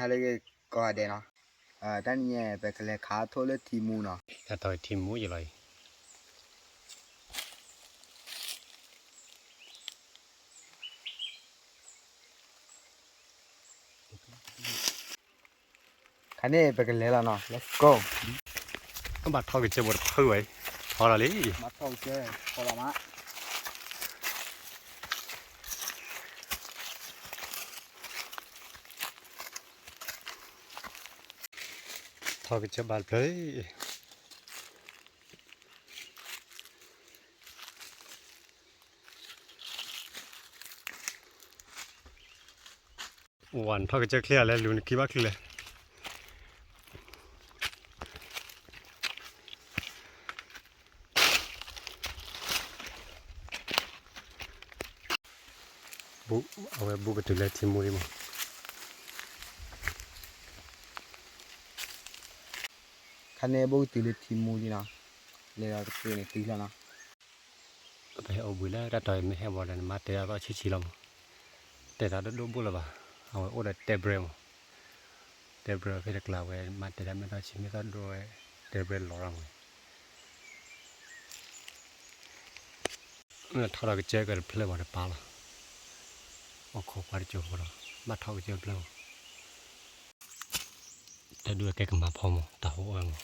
ဟါလၢဂ့ၤကိးဂၤဒဲးနီၤ, တနံၤအံၤ ပကလဲၤခးထိၣ်လၢထံမူနီၤ, တၢ်ထီၣ်ထံမူယလီၤအံၤ ခါန့ၣ် ပကလဲၤလီၤနီၤ, let's go. ဘၣ်ထီၣ်ကစၢၢ်ဘိတဖုဝဲ, ထီၣ်လီၤလံ, ဘၣ်ထီၣ်ကစၢၢ်, ထီၣ်လီၤမး, ထီၣ်ကစၢၢ်ဘၣ်တဖျၢၣ် ဝဲနထီၣ်ကစၢၢ်ချ့အလဲၣ် လူၤနခံဘၣ်ချုးလဲၣ်. အဝဲဘူးကတုၤလၢထံမူလံမး, ခါန့ၣ်ဘူးကတုၤလၢထံမူလံနီၤ, လဲၤဒီးကတုၤန့ၣ်တုၤလီၤနီၤ. ပဟဲအိၣ်ဘှံးလၢတၢ်တီၤအံၤ မ့ၢ်ဟဲဘၣ်ဒီး နမၤတဲာ်တၢ်သီဆံးဆံးလီၤမး, တဲာ်တၢ်ဒိၣ်ဒိၣ်ဘိလၢၤဘၣ်, အဝဲအိၣ်ဒီးတဲဘြဲမး, တဲဘြဲဖဲတကျါဝဲ မၤတဲာ်တၢ်မ့ၢ်သီဆံးမ့ၢ်သီဒိၣ်ဝဲ, တဲဘြဲလီၤရၢ်မး, ထီၣ်ဒီးကစၢၢ်ကတဖျၢၣ်မးတပၢ်လီၤ, အိၣ်ခိးကွၢ်တကၠိဖိဒီး ဘၣ်ထီၣ်ကစၢၢ်တဖျၢၣ်မး, တၢ်ဒုးအကဲကမၤဖီမး တၢ်ဟိအီၣ်မး,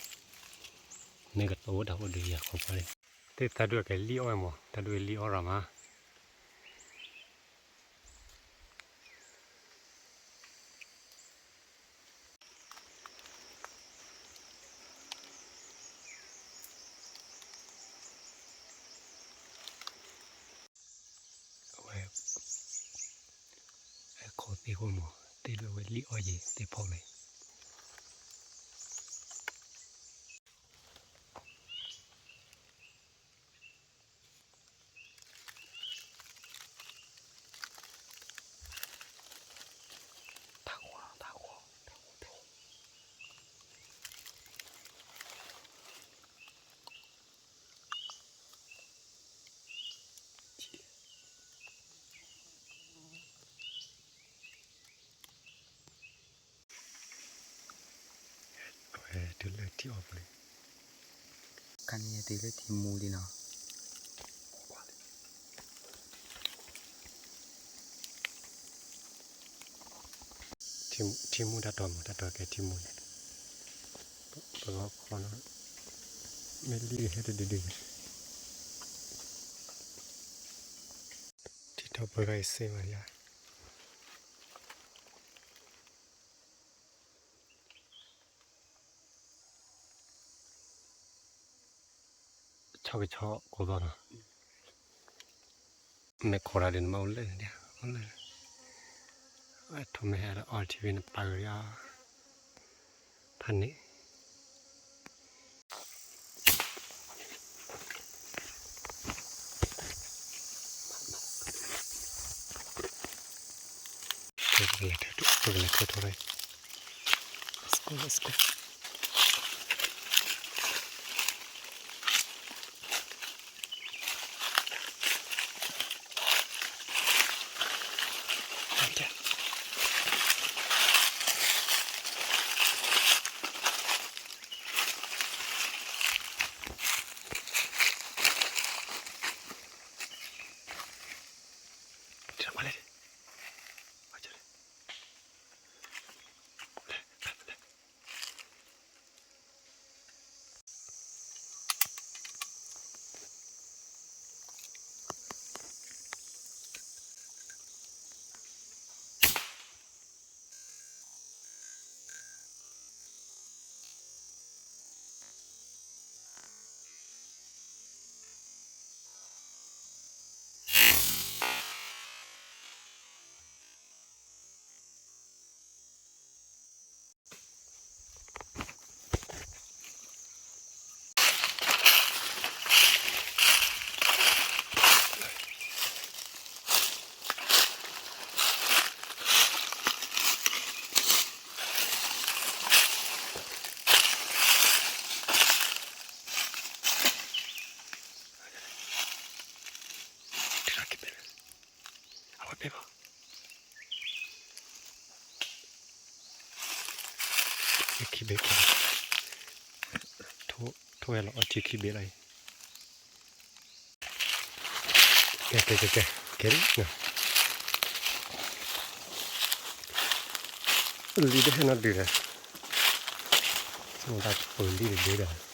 မ့ၢ်ကတိၤတၢ်ဟိဒုးယၤခိးကွၢ်လံ, တၢ်ဒုးအကဲလံအီၣ်မး တၢ်ဒုးလံအီၣ်ရၢ်မး အဝဲ ဟဲခိးသ့ၣ်ဃိမး သ့ၣ်လၢဝဲလံအီၣ်ယံၤသ့ၣ်ဖီၣ်လံ. အဝဲတုၤလၢထံအီၣ်ပူၤလံ, ခါန့ၣ်တုၤလၢထံမူလံနီၤ, ထံမူတၢ်တီၤမး တၢ်တီၤကဲထံမူန့ၣ်, ပဂီၢ်ဖီနီၤ, မ့ၢ်လံဟဲတဒုဒုန့ၣ်, ထံထီၣ်ပှဲၤဂၤအံၤစ့မးယါ ဆီကဆီကိးသီနီၤ, မ့ၢ်ခိးတၢ်ဒုးနမ့ၢ်အိၣ်လၢာ်န့ၣ် အိၣ်လၢာ်, အထိးမ့ၢ်ဟဲလၢ အီထံဝံၤ နပာ်ဂ့ၤယါ, ဖးန့ၣ် ပကလဲၤထၢထီၣ်, ပကလဲၤထၢထီၣ်, let's go, let's go. လဲၤ ခံဘ့ၣ်ခံဘ့ၣ်, ထိၣ်ဝဲလီၤအီထံခံဘ့ၣ်လီၤအံၤ, ကဲ ကဲ ကဲ ကဲ ကဲလံ, လံတဟဲနီၤဒုးဒီး, ဆိမိၣ်တၢ်ပၢၤလံတဒုးဒီး,